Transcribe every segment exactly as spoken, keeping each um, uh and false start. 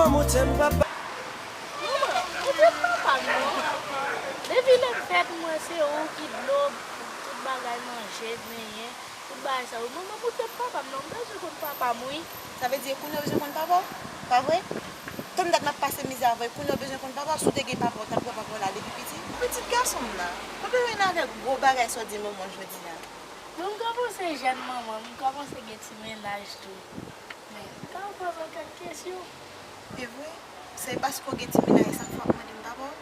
Manman, ou te papa m non. Depi lè m fèt, mwen se ou ki dlo, tout bagay manje, benyen, tout bagay sa yo. Manman, ou te papa m non. M bezwen konn papa m, wi. Sa vle di, kounye a w bezwen konn papa w? Pa vre? Tann dat m ap pase mizè avè w, kounye a w bezwen konn papa w? Si w te gen papa w, w t ap wè papa w la depi piti. Pitit gason m nan, pa bezwen avèk gwo bagay sa w di manman jodi a. Bon, m kòmanse jèn manman, m kòmanse gen ti mennaj tou. Men, m ka poze w kèk kesyon? E vre? Se paske w gen ti mennaj sa k fè w ap mande m papa w?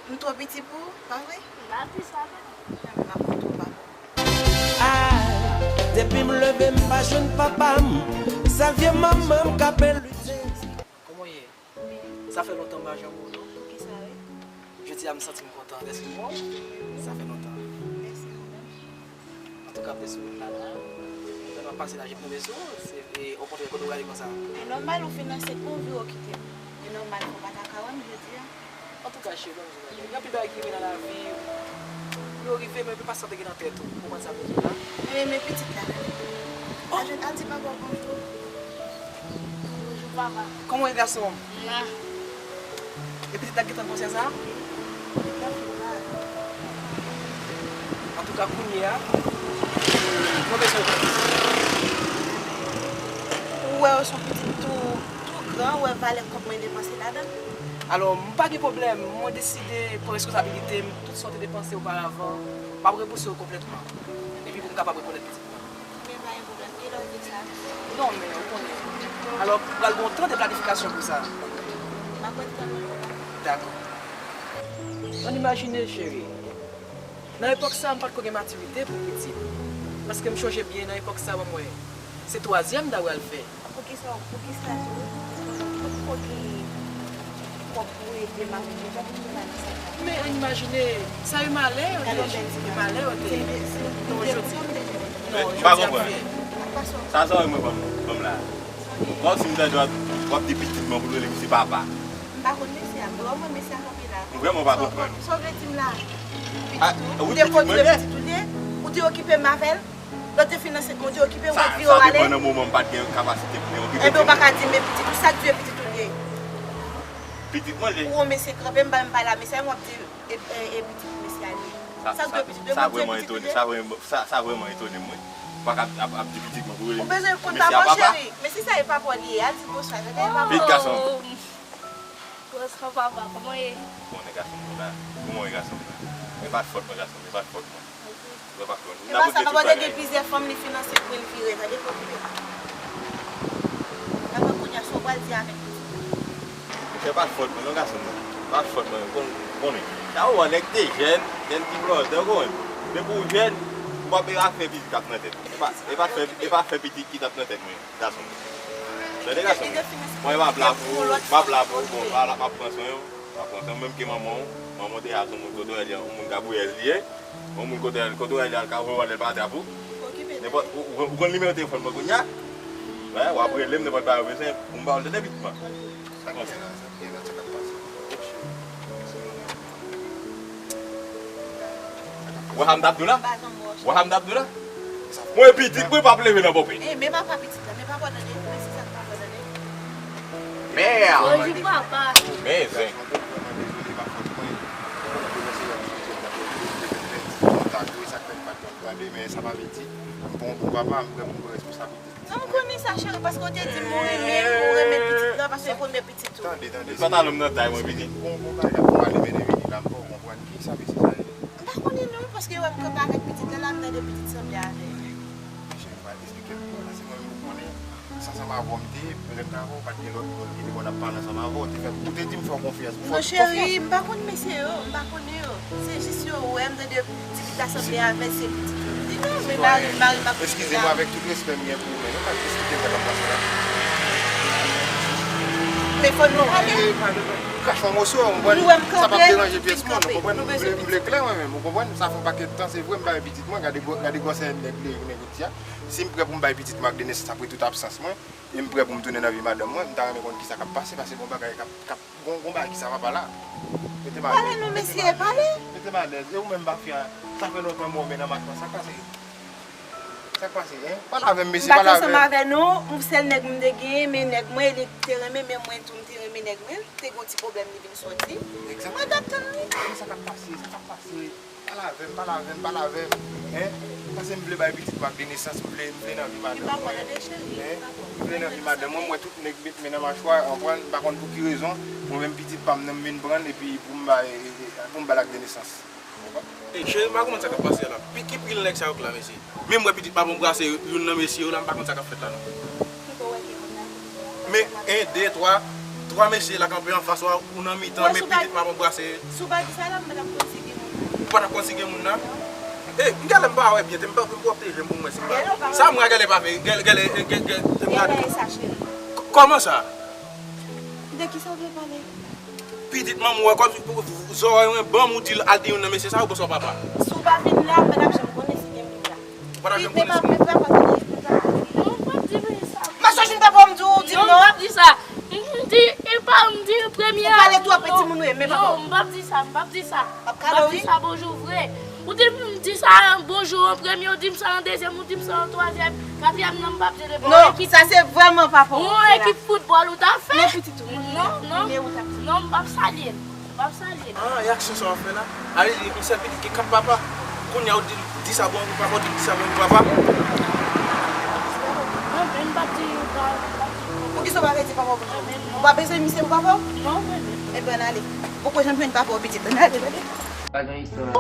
M twò piti pou ou, pa vre? M pa di sa, non. Enben, m ap mande w papa w. Ay, depi m leve, m pa jwenn papa m. Sèl vye manman m k ap lite. Kòman w ye? Sa fè lontan m pa janm wè w, non? Poukisa, wi? Jodi a, m santi m kontan dèske m wè w. Sa fè lontan. Mèsi, ou menm. Antouka, m te sou wout la, la. Lè m ap pase la, jis m tonbe sou ou. Se, e, okontrè, kote w prale konsa? E nòmal, ou finanse pou ou, vin w kite m. E nòmal, ou pa ta ka wè m jodi a. Antouka, cheri, ban m di w bagay. Gen anpil bagay ki rive nan lavi, yo rive, men yo pa sanble gen nan tèt ou. Ou konprann sa m vle di w la? Men, men pitit la, tande. Al jwenn, al di papa w bonjou. Bonjou, papa. Kòman w ye, gason m? M la. E pitit la gentan konsyan sa? Wi. Antouka, kounye a, mwen bezwen w. Ou wè yo se yon pitit tou, tou gran, ou wè valè kòb mwen depanse ladan l. Alò, m pa gen pwoblèm, mwen deside pran responsabilite m, tout sa w te depanse oparavan, m ap ranbouse w konplètman. Epi pou m kapab rekonèt pitit mwen. Men pa gen pwoblèm, kilè w di sa? Non, men ou konnen. Alò, pral gen yon tan de planifikasyon pou sa. M ap ret tann ou. Dakò. Ann imajine, cheri. Nan epòk sa a, m pa t ko gen matirite pou pitit. Paske m chonje byen, nan epòk sa a, ban m wè, se twazyèm m ta pral fè. Poukisa, poukisa tou, ou poko gen kòb pou ede m avèk yo, jan pou m fè bagay sa? Men ann imajine, sa e malè yo te ye, e malè yo te ye. Non, jodi. Non, jodi a m fè. Sa, sa w wè mwen ban m, ban m la. Kòmsi m tande w ap, w ap di pitit mwen pou l rele misye papa. M pa konn mesye a, men w wè mwen mesye a kanpe la. M vrèman pa konprann. Sa w vle di m la? Pitit ou? Ou te konn di pitit ou li ye? Ou te okipe m avè l? Lè w te fin ansent mwen, ou te okipe m, ou vire w ale? Sa depann nan moman m pa t gen kapasite pou mwen okipe timoun. Enben, ou pa ka di m, men pitit ou, sa k di w e pitit ou li ye? Pitit mwen li ye. Ou wè mesye kanpe, m pa menm pale a mesye a, men w ap di, e, e, e pitit mesye a li ye. Sa k di w e pitit ou li ye? Sa vrèman etone, sa vrèman, sa, sa vrèman etone m, wi. Ou pa ka ap, ap di pitit mwen pou rele mesye a papa. Ou bezwen konn papa w, cheri. Mesye sa e papa w li ye, al di l bonswa, tande, e papa w. Vit, gason. Bonswa papa, kòman w ye? Ou konnen gason m la. Kòman w ye, gason m la? E pa t fòt mwen, gason m, e pa t fòt mwen. Ok. Ou wè, pa t fòt mwen. E pa sa, papa w te gen plizyè fanm li finanse pou l vire, tande, pa okipe. Papa, kounye a, sa w pral di avèk pitit mwen? Monchè, pa t fòt mwen, non, gason m nan. Pa t fòt mwen, ou konn, ou konnen. Sa ou wè, nèg te jèn, jèn ti blòdè, ou konprann. Depi w jèn, ou p ap afè pitit k ap nan tèt ou. E pa, e pa fè, e pa fè pitit ki t ap nan tèt mwen. Gason m. Tande, gason m. Mwen m ap la pou ou, m ap la pou ou, bon, m ap pran swen w, m ap pran swen w, menm ke manman w, manman w te a se yon moun kote w ye, yon moun kabouyèz li ye, yon moun kote, kote w ye, al ka voye w ale pa trap ou. Nenpòt, ou, ou, ou konn nimewo telefòn mwen kounye a? Wè, w ap rele m, nenpòt bagay ou bezwen, pou m ba w l, tande, pitit mwen. Sa k gen la, sa k gen la, sa k ap pase? Wè sa m t ap di w la? Wè sa m t ap di w la? Mwen pitit mwen p ap leve nan bòpè. E, men papa pitit la, men papa w tande, men se sa k papa w tande. Mè! Bonjou, papa. Men zen. Men sa pa vle di m pa yon bon papa, m prè pou m pran responsablite. Non, m konnen sa, cheri, paske w te di m ou renmen, ou renmen pitit lan, paske w premye pitit ou. Tande, tande. Pantalon m nan tay mwen, pitit. Bon, bon bagay pou m ale mennen vini la, m pa konprann. Kisa mesye sa ye? M pa konnen non, paske yo wè m kanpe avèk pitit lan la, m tande pitit sanble avè l. Cheri, m pral eksplike l pou ou, paske mwen menm ou konnen, se ansanm avè w m te ye, lè m t avè w, pa t gen lòt moun ki te konn ap pale ansanm avè w, ou te fè, ou te di m fè w konfyans. Non, cheri, m pa konn mesye yo, m pa konnen yo. Se jis yo wè m tande pitit la sanble avè l, se pitit yo. M di non, men mari m, mari m ap di la. Eskize mwen, avèk tout respè m gen pou ou, men nou pa t diskite sa k ap pase la. Men fò nou pale. Ou kache yon moso, ou konprann? Sa p ap deranje pyès moun, ou konprann? M vle, m vle klè mwen menm, ou konprann? Sa fè yon pakèt tan, se vre, m pa wè pitit mwen, gade gwò, gade gwòsè nèg li ye jounen jodi a. Si m prè pou m bay pitit mwen ak de nesans apre tout absans mwen, e m prè pou m tounen nan vi madanm mwen, m ta renmen konn kisa k ap pase, paske gon bagay k ap, k ap Gon, gon bagay ki sa va pa la. Mete m alèz. Pale non, mesye, pale. Mete m alèz. E ou menm, mafya, sa fè lontan mwen men nan machman sa kase. Sa k pase, en? Pale avè m, mesye, pale avè m. M pa t ansanm avè nou, yon sèl nèg m te genyen, men nèg mwen, li te renmen, men mwen tou, m te renmen nèg mwen, te gen yon ti pwoblèm, li vin sòti. Egzakteman. Mwen t ap tann li. Men sa k ap pase, sa k ap pase. Pale avè m, pale avè m, pale avè m. En? Paske m vle bay pitit m ak de nesans, m vle, m vle nan vi madanm mwen. En? M vle nan vi madanm mwen, m wè tout nèg met men nan machwa, konprann, m pa konn pou ki rezon, mwen menm pitit pa m nan m vin pran l, epi pou m bay, pou m ba l ak de nesans. Ey, cheri, m pa konprann sa k ap pase a la. Pi, ki pri nèg sa yo k la, mesye? Men m wè pitit m ap anbrase youn nan mesye yo la, m pa konn sa k ap fèt la, non. Men, en, de, twa, twa mesye la kanpe anfas ou, ou nan mitan, men pitit m ap anbrase. Si w pa di sa la, m pa t ap konn si gen moun. Ou pa t ap konn si gen moun nan? Ey, m genlè m pa wè byen, te m pa, m pwòpte je m pou m wè si m pa. Sa m wè genlè pa vre, genlè, genlè, genlè, genlè, te m gade. Kòman sa? De ki sa w vle pale? Pitit manman w, kòm zòrèy w ban m, ou di l al di youn nan mesye sa yo, konsa w papa. Si w pa vin la, m pa t ap janm konnen si gen moun la. Ou pa t ap janm konnen si gen moun. Men papa, men papa, tande, men papa, tande. Non, m p ap di sa. M ap chèche yon papa, m di w, di m non. Non, m p ap di sa. M, m di, e pa, m di premye a. Ou pale twòp, non, ti moun ou ye, men papa. Non, m p ap di sa, m p ap di sa. M ap di sa bonjou vre. Ou di m di sa bonjou an premye, ou di m sa an dezyèm, ou di m sa an twazyèm, katriyèm nan m p ap di l. Non, sa se vrèman papa w. Yon ekip foutbòl ou ta fè? Non, pitit ou. Non, non. Non, m p ap salye l. M p ap salye l. Ah, e aksyon sa w ap fè la? A vle di, yon sèl pitit gen kat papa. Kounye a ou di, di sa bonjou papa, ou di, di sa bonjou papa. Non, men m p ap di, m p ap di. Poukisa w pa vle di papa w bonjou? Ou pa bezwen misye pou papa w? Non, men. Ebyen, ale. Poko janm jwenn papa w pitit. Ann ale, ale. Pa gen istwa.